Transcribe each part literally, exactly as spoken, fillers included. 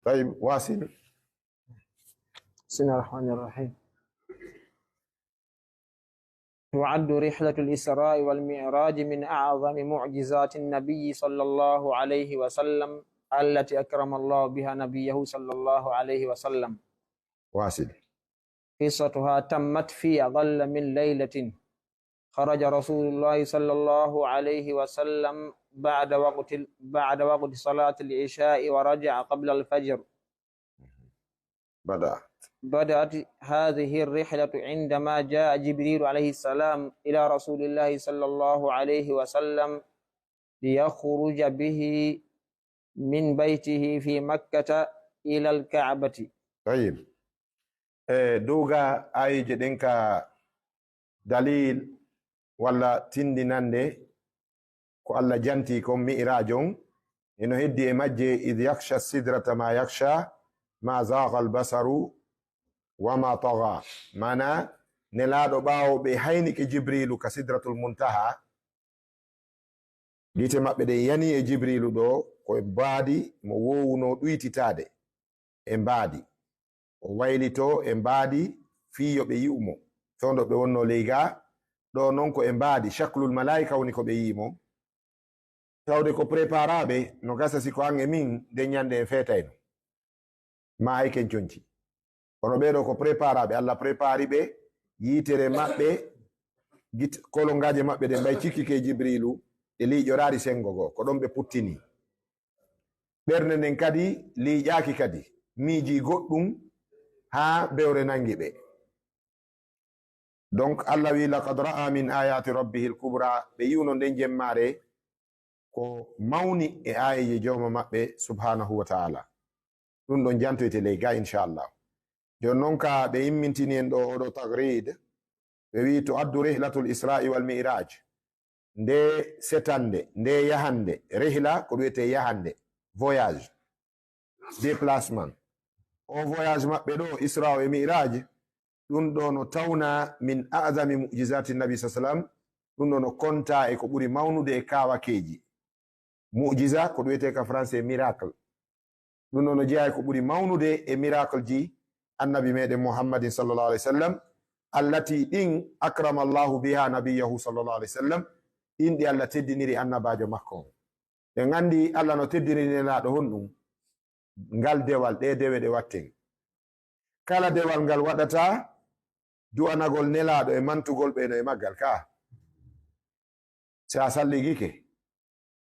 طيب، واصل. بسم الله الرحمن الرحيم. تعد رحلة الإسراء والمعراج من أعظم معجزات النبي صلى الله عليه وسلم التي أكرم الله بها نبيه صلى الله عليه وسلم. واصل. قصتها تمت في أقل من ليلة. خرج رسول الله صلى الله عليه وسلم بعد وقت، بعد وقت صلاة العشاء ورجع قبل الفجر. بدأت. بدأت هذه الرحلة عندما جاء جبريل عليه السلام إلى رسول الله صلى الله عليه وسلم ليخرج به من بيته في مكة إلى الكعبة. طيب. E dow ga ayeeje ɗen ka dalil walla tindinande ko Allah janti kon mi'raaj on, hino heddi e majje: إذ يغشى السدرة ما يغشى، ما زاغ البصر وما طغى. Maana, Nelaaɗo, ɓaawo ɓe haynike Jibriilu ka Sidratul Muntaha, gite maɓɓe ɗen yani e Jibriilu ɗo, ko e mbaadi mo woowuno ɗuytitaade e mbaadi. O waylito e mbaadi fii yo ɓe yi'u mo. To ndo ɓe wonno ley ga, ɗo non ko e mbaadi, shaklul malaa'ika woni ko ɓe yi'i mo. Tawde ko préparaaɓe, no gasa si ko an e min, nden ñande en feetayno. Ma ay ken conci. Kono ɓee ɗoo ko préparaaɓe, Allah prépari ɓe, yiitere maɓɓe, git-, kolongaaje maɓɓe ɗen mbay cikkike Jibriilu, ɗe liiƴoraari senngo goo, ko ɗon ɓe puttini. Ɓernde nden kadi liiƴaaki kadi, miijii goɗɗum haa bewre nanngi ɓe. Donc, Allah wi: لقد رأى من آيات ربه الكبرى. Ɓe yi'uno nden jemmaare ko mawni e aayeeje Jooma maɓɓe subhaanahu wa ta'ala. Ɗum ɗon jantoyte ley ga, inchallah. Jooni non ka ɓe immintini en ɗo oɗo tagrid, ɓe wi: تعد رحلة الإسراء والمعراج. Nde setande, nde yahande, rihla ko ɗum wiyetee yahande, voyage, déplacement. O voyage maɓɓe ɗo, Isra e Mi'raj, ɗum ɗo no tawna من أعظم معجزات النبي صلى الله عليه وسلم, ɗum ɗo no konta e ko ɓuri mawnude e kaawakeeji. Mu'jiza ko ɗum wiyetee ka français miracle. Ɗum ɗo no jeyaa e ko ɓuri mawnude e miracle ji Annabi meɗen Muhammadin sallallahu alaihi wasallam, التي ɗin أكرم الله بها نبيه صلى الله عليه وسلم, ɗin ɗi Allah teddiniri Annabaajo makko on. En anndi Allah no teddiniri Nelaaɗo honɗum? Ngal dewal, ɗee dewe ɗe watten. Kala dewal ngal waɗata, du'anagol Nelaaɗo e mantugol ɓe no e maggal ka. Si a salligike,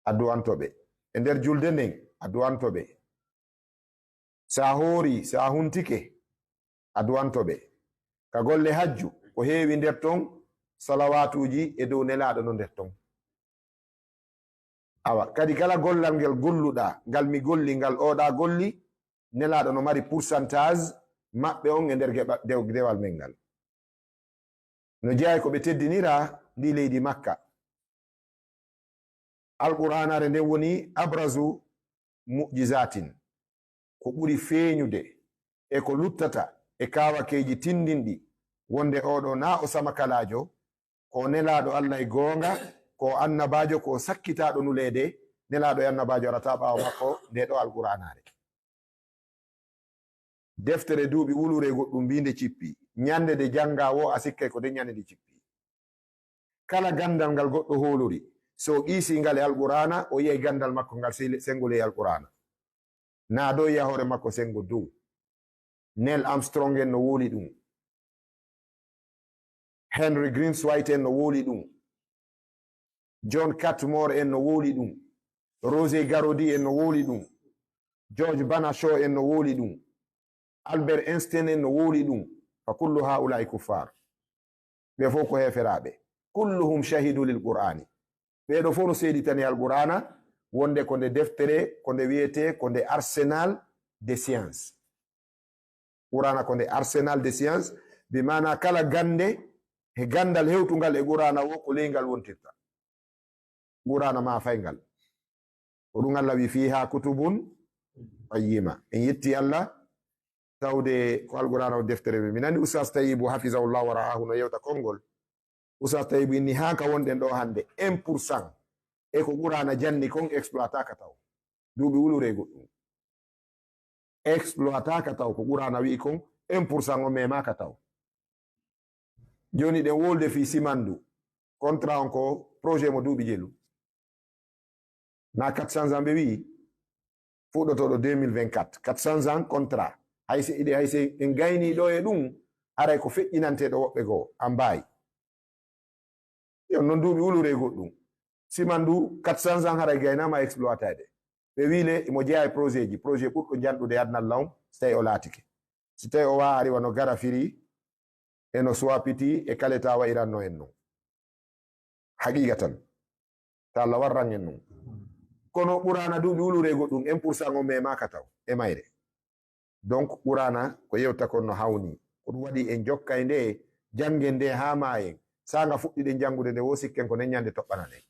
a du'anto ɓe. E nder julde nden, a du'anto ɓe. Si a hoori, si a huntike, a du'anto ɓe. Ka golle hajju, ko heewi nder ton, salawaatuuji e dow Nelaaɗo no nder ton. Awa, kadi kala gollal ngel golluɗaa, ngal mi golli, ngal oɗa golli, Nelaaɗo no mari pourcentage maɓɓe on e nder geɓa-, dew-, dewal men ngal. No jeyaa e ko ɓe teddinira ndi leydi Makka. Alqur'aanaare nden woni أبرز معجزات, ko ɓuri feeñude e ko luttata e kaawakeeji tinndinɗi wonde oɗo na o samakalaajo, ko o Nelaaɗo Allah e goonga, ko o Annabaajo, ko o sakkitaaɗo nuleede, Nelaaɗo e Annabaajo arata ɓaawo makko, nde ɗo Alqur'aanaare. Deftere duuɓi wulure goɗɗum mbiinde cippi. Ñande nde janngaa woo, a sikkay ko nde ñande nde cippi. Kala ganndal ngal goɗɗo hoolori, so o qiisii ngal e Alqur'aana, o yi'ay ganndal makko ngal sey-, senngo ley Alqur'aana. Na dow yahoore makko senngo dow. Neil Armstrong en no wowli ɗum. Henry Greenswite en no wowli ɗum. John Catmore en no wowli ɗum. Roger Garaudy en no wowli ɗum. George Bernard Shaw en no wowli ɗum. Albert Einstein en no wowli ɗum. فكل هؤلاء كفار. Ɓe fof ko heeferaaɓe. كلهم شهدوا للقرآن. Ɓee ɗoo fof no seeditani Alqur'aana wonde ko nde deftere, ko nde wiyetee, ko nde arsenal de science. Qur'aana ko nde arsenal de science, bi maana kala gannde, he ganndal hewtungal e Qur'aana woo, ko ley ngal wontirta. Qur'aana ma fay ngal. Ko ɗum Allah wi: فيها كتب قيمة. En yetti Allah, tawde ko Alqur'aana o deftere men. Mi nani Oustaz Tayibu, hafizahullah wa ra'ahu, no yewta konngol. Oustaz Tayibu inni haa ka wonɗen ɗo hannde, un pour cent e ko Qur'aana janni kon exploitaka taw. Duuɓi wulure e goɗɗum. exploitaka taw ko Qur'ana wi'i kon, un pour cent on memaka taw. Joni ɗen wolde fii simandu, contrat on ko projet mo duuɓi jelu. Na quatre cents ans ɓe wi'i, fuɗɗotoɗo deux mille vingt-quatre, quatre cents ans contrat. Hay se iɗe, hay se en gayni ɗo e ɗum, aray ko feƴƴinanteɗo woɓɓe goo, an mbaayi. Yon non duuɓi ulure e goɗɗum. Simandu quatre cents ans haray gaynama exploitade. Ɓe wi'le imo jeyaa e projet ji, projet ɓurɗo janɗude e aduna law, so tawi o laatike. So tawi o waawaari wano gara firi, e no suwapiti, e kala ta wa'iranno en non. Haqiqa tan. Ta Allah warran en non. Kono Qur'ana duuɓi ulure e goɗɗum, un pour cent on memaka taw, e mayre. Donc, Qur'ana ko yewta kon no hawni. Ko ɗum waɗi en jokkay nde, janngen nde haa maayen. Saa nga fuɗɗiɗen janngude nde, wo sikken ko nen ñande toɓɓana nde.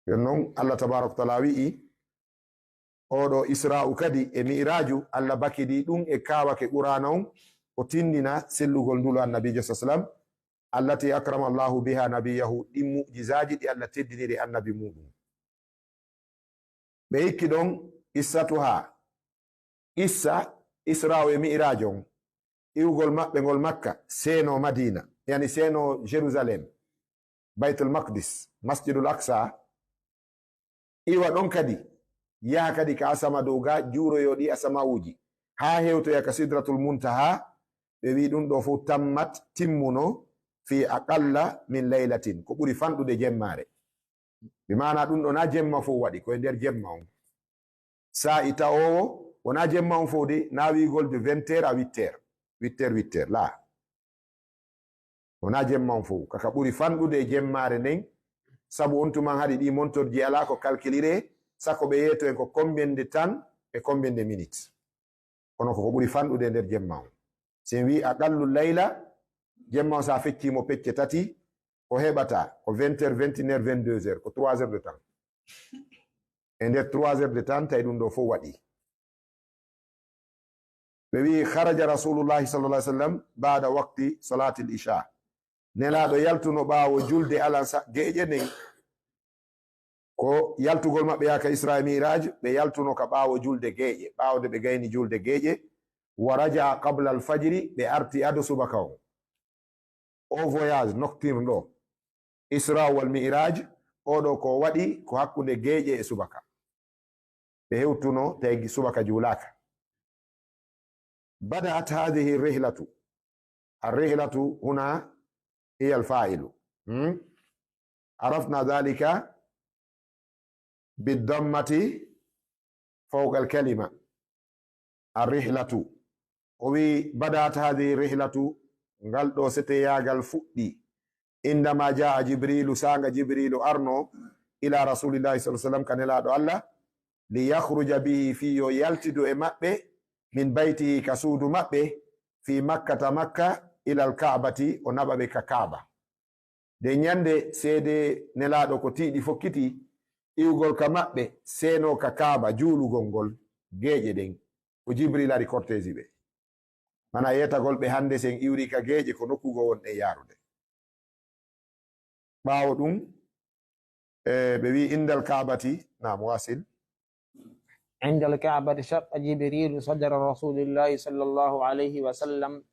Yon non, Allah tabaraka wa taala wi'i, oɗo Isra'u kadi e Mi'raju, Allah bakidi ɗum e kawake Qur'ana on, o tindina sellugol ndul Annabiijo sa sallam, allati akrama Allahu biha nabiyahu, ɗin mu'jizaaji ɗi Allah teddiniri Annabi muɗum. Ɓe ikki ɗon, qissatuha, qissa Isra'u e Mi'raj on, iwgol maɓɓe ngol Makka, seeno Madina, yani seeno Jerusalem, Baytul Maqdis, Masjidul Aqsa, iwa ɗon kadi, yaha kadi ka asama dow ga, juuroyo ɗi asama'uuji, haa hewtoya ka Sidratul Muntaha, ɓe wi ɗum ɗo fof tammat, timmuno, fi aqalla min laylatin, ko ɓuri fanɗude jemmaare. Bi maana ɗum ɗo na jemma fof waɗi, ko e nder jemma on. Saa'i ta'oowo, wona jemma on fof de, na wi'ugol de vingt heures à huit heures. Huit heures, huit heures, laa. Wona jemma on fof. Kaka ɓuri fanɗude e jemmaare nden, sabu on tuman hari ɗi montorji alaa ko calculire, sako ɓe yeeto en ko combien de temps et combien de minutes. Kono ko ko ɓuri fanɗude e nder jemma on. Si en wi'i aqallu layla, jemma on sa feccimo pecce tati, ko heɓata ko vingt heures, vingt et une heures, vingt-deux heures, ko trois heures de temps. E nder trois heures de temps, tawi ɗum ɗo fof waɗi. Ɓe wi'i, kharaja Rasulullahi sallallahu alaihi wasallam ba'da waqti salatil isha. Nelaaɗo yaltuno ɓaawo julde alansa geeƴe nden. Ko yaltugol maɓɓe yaha ka Isra e Mi'raj, ɓe yaltuno ka ɓaawo julde geeƴe, ɓaawo nde ɓe gayni julde geeƴe. Wa raja'a qabla al-fajri, ɓe arti ado subaka on. O voyage nocturne ɗo, Isra wal Mi'raj, oɗo ko waɗi ko hakkunde geeƴe e subaka. Ɓe hewtuno, tawi subaka juulaaka. Bada'at hadhihi rihlatu. Ar-rihlatu huna hiya al-fa'ilu. Hmm? Arafna dhalika bid-dammati fawqa al-kalima. Ar-rihlatu. O wi'i, "Bada'at hadhihi rihlatu", ngal ɗo seteyaagal fuɗɗi. Indama jaa Jibrilu, saanga Jibrilu arno, ila Rasulillahi sallallahu alaihi wasallam, ka Nelaaɗo Allah, li yakhruja bihi, fii yo yaltidu e maɓɓe, min baytihi, ka suudu maɓɓe, fi Makkata, Makka, ilal Ka'bati, o naɓa ɓe ka Kaaba. Nde ñande seede Nelaaɗo ko tiiɗi fokkiti, iwgol ka maɓɓe, seenoo ka Kaaba, juulugol ngol, geeƴe ɗen, ko Jibril ari korteesi ɓe. Mana yeetagol ɓe hande sen iwri ka geeƴe, ko nokku goo wonɗen yaarude. Ɓaawo ɗum, e, ɓe wi indal Kaabati, naam, wasil. عند الكعبة شق جبريل صدر رسول الله صلى الله عليه وسلم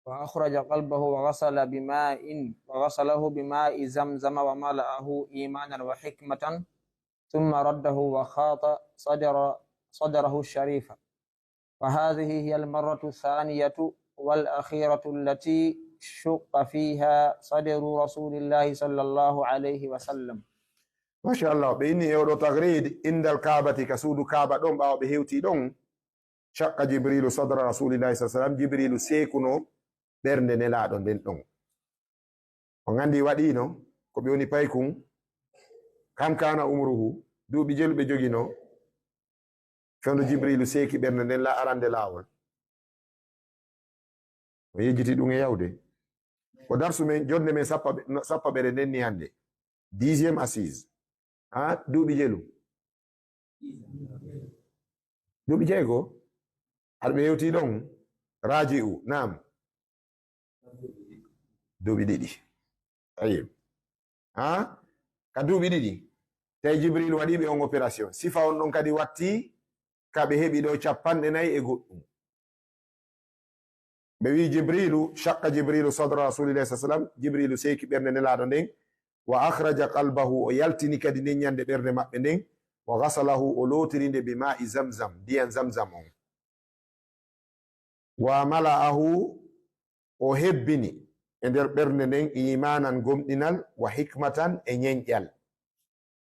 وأخرج قلبه وغسل بماء وغسله بماء زمزم وملأه إيمانا وحكمة ثم رده وخاط صدر صدره الشريف. وهذه هي المرة الثانية والأخيرة التي شق فيها صدر رسول الله صلى الله عليه وسلم. Masha Allah, ɓe inni e oɗo tagrid, indal Kaabati, ka suudu Kaaba ɗon, ɓaawo ɓe hewti ɗon, shaqqa Jibrilu sadra Rasulillahi sallallahu alaihi wasallam, Jibrilu seekuno ɓernde Nelaaɗo nden ɗon. On anndi waɗiino ko ɓe woni paykun, kam kana umruhu, duuɓi jelu ɓe jogino, fewndo Jibrilu seeki ɓernde nden la arande laawol. O yejjiti ɗum e yawde. Ko darsu men, jonde men sappa ɓe-, no, sappa ɓere nden ni hannde. Dixième assise. Ha, duuɓi jelu. Duuɓi jeego. Har ɓe hewti ɗon. Raji'u, naam. Duuɓi ɗiɗi. Tayyib. Ha? Ka duuɓi ɗiɗi. Tawi Jibril waɗi ɓe on opération. Sifa on ɗon kadi watti Ka ɓe heɓi ɗo capanɗe nayi e goɗɗum. Ɓe wi'i Jibriilu, shaqqa Jibriilu sadra Rasuulillahi sallallahu alayhi wa sallam, Jibriilu seeki ɓernde Nelaaɗo nden, wa akhraja qalbahu, o yaltini kadi nden ɲande ɓernde maɓɓe nden, wa ghasalahu, o lootiri nde bi maa'i Zamzam, ndiyan Zamzam on. Wa mala'ahu, o hebbini e nder ɓernde nden iimaanan gomɗinal, wa hikmatan e ɲenƴal.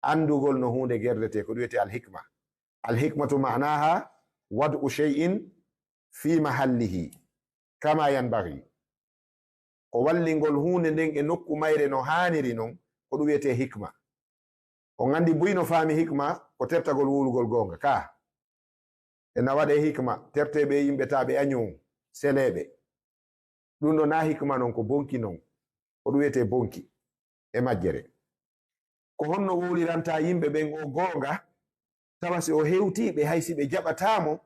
Anndugol no huunde gerdetee, ko ɗum wiyetee al hikma. Al hikmatu ma'naaha wad'u shay'in fi mahallihi kama yanbaghi. Ko wallingol huunde nden e nokku mayre no haaniri non, ko ɗum wiyetee hikma. On anndi buy no faami hikma ko tertagol wuulugol goonga. Ka ena waɗee hikma, terteeɓe e yimɓe taa ɓe añoo, seleeɓe. Ɗum ɗo na hikma non, ko bonki non. Ko ɗum wiyetee bonki e majjere. Ko honno wuulirantaa yimɓe ɓen o goonga, tawa si o hewtii ɓe, hay si ɓe jaɓataa mo,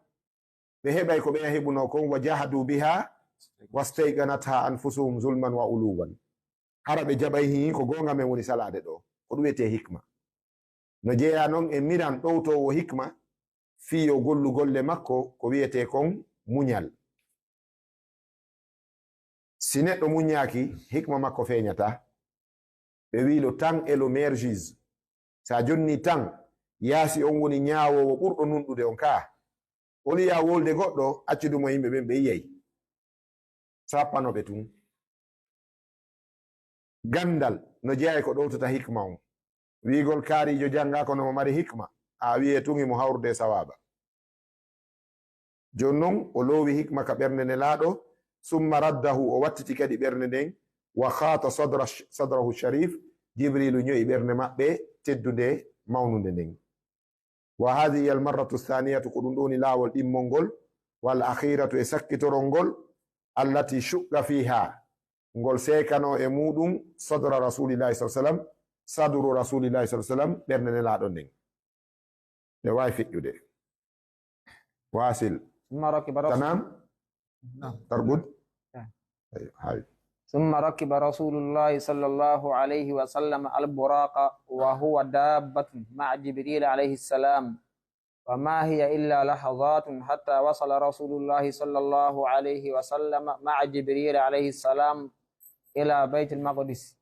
ɓe heɓay ko ɓeya heɓunoo kon, wa jahadu biha wastayqanatha anfusuhum zulman wa uluwan. Hara ɓe jaɓay hii ko goonga men woni salaade ɗo. Ko ɗum wiyetee hikma. No jeyaa non e miran ɗowtoowo hikma fii yo gollu golle makko ko wiyetee kon muɲal. Si neɗɗo muɲaaki, hikma makko feeɲataa. Ɓe wi'i le temps et le meilleur juge. Sa jonni temps, yaasi on woni ɲaawoowo ɓurɗo nunɗude on ka. Oli ya wolde goɗɗo, accudu mo yimɓe ɓen ɓe yi'ay. Sappano ɓe tun. Ganndal no jeyaa e ko ɗowtata hikma on. Wi'ugol kaariijo janngaa kono mo mari hikma, a wi'e tun himo hawrude e sawaaba. Jooni non, o loowi hikma ka ɓernde Nelaaɗo, summa raddahu, o wattiti kadi ɓernde nden, wa khata sadra, sadrahu sharif, Jibriilu ɲo'i ɓernde maɓɓe teddunde mawnunde nden. Wa hadhihi al marratu thaniyatu, ko ɗum ɗo woni laawol ɗimmol ngol, wal akhiratu, e sakkitorol ngol, allati shuqqa fiha, ngol seekano e muɗum sadra Rasulillahi sallallahu alaihi wasallam, sadru Rasulillahi sallallahu alaihi wasallam, ɓernde Nelaaɗo nden. Nde waawi feƴƴude. Wasil. ثم ركب رسول Tanam? Naam. Targud? Naam. Aywa, hay. ثم ركب رسول الله صلى الله عليه وسلم البراق وهو دابة مع جبريل عليه السلام، وما هي إلا لحظات حتى وصل رسول الله صلى الله عليه وسلم مع جبريل عليه السلام إلى بيت المقدس.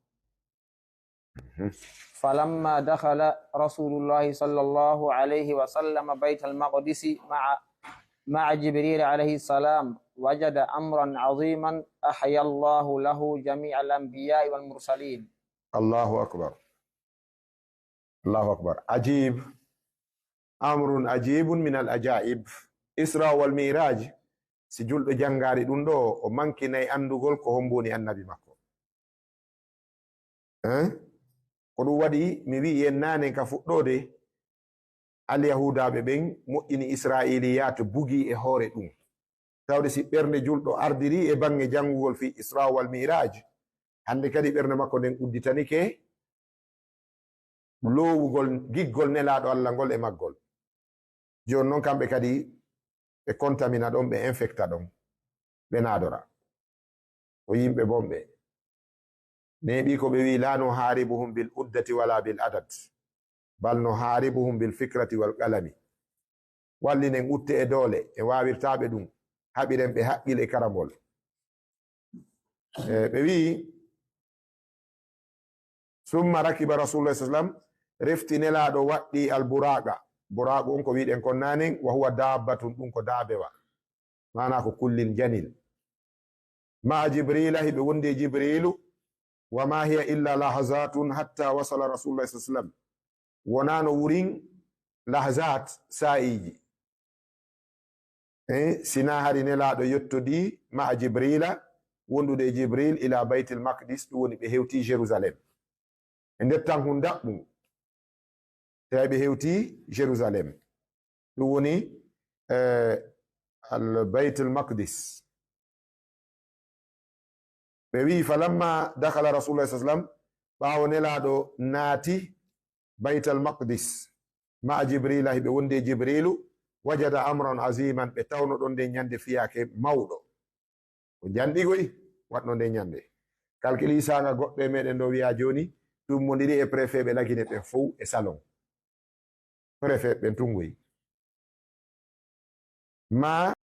فلما دخل رسول الله صلى الله عليه وسلم بيت المقدس مع، مع جبريل عليه السلام، وجد أمرا عظيما أحيا الله له جميع الأنبياء والمرسلين. Allahu akbar. Allahu akbar. Ajib. Amrun ajibun min al ajaib. Isra wal Mi'raj, si julɗo janngaali ɗum ɗo, o mankinay anndugol ko hombo woni annabi makko. Eh? Ko ɗum waɗi mi wi'i en naane ka fuɗɗoode, Alyahuudaaɓe ɓen moƴƴini Isra'iiliyaat bugi e hoore ɗum. Tawde si ɓernde julɗo ardiri e baŋŋe janngugol fii Isra wal Mi'raj, hannde kadi ɓernde makko nden udditanike loowugol giggol Nelaaɗo Alla ngol e maggol. Jooni non kamɓe kadi ɓe kontamina ɗon, ɓe infecta ɗon, ɓe naadora. Ko yimɓe bonɓe. Neeɓi ko ɓe wi'i, "La nuharibuhum bil uddati wala bil adad, bal nuharibuhum bil fikrati wal qalami." Wallinen utte e doole, en waawirtaa ɓe ɗum. Haɓiren ɓe haqqil e karambol. Eh, ɓe wi'i, "Summa rakiba Rasulullah sallallahu alaihi wasallam," refti Nelaaɗo waɗɗi al buraqa. Buraqu on ko wi'ɗen kon naanen, "wa huwa dabbatun," ɗum ko daabewa. Maana ko kullin janil. Ma'a Jibrila, hiɓe wondi e Jibrilu. "Wa ma hiya illa lahazatun hatta wasala Rasulullah sallallahu alaihi wasallam." Wonano wurin lahazat, saa'iiji. Eh, sina hari Nelaaɗo yottodi ma'a Jibrila, wondude e Jibril ila Baytil Maqdis, ɗum woni ɓe hewti Jerusalem. E nder tan hun daɓɓum, tawi ɓe hewti Jerusalem. Ɗum woni, eh, al Baytul Maqdis. Ɓe wi'i, "Falamma dakhala Rasulullah sallallahu alaihi wasallam," ɓaawo Nelaaɗo naati Baytal Maqdis, ma'a Jibrila, hiɓe wondi e Jibrilu, "wajada amran aziman," ɓe tawno ɗon nden ɲande fiyaake mawɗo. Ko janɗigoy waɗno nden ɲande. Kalkilisaanga goɗɗo e meɗen ɗo wi'a jooni, ɗum mondiri e préfet ɓe Lagine ɓen fow e salon. Préfet ɓen tungoy. ma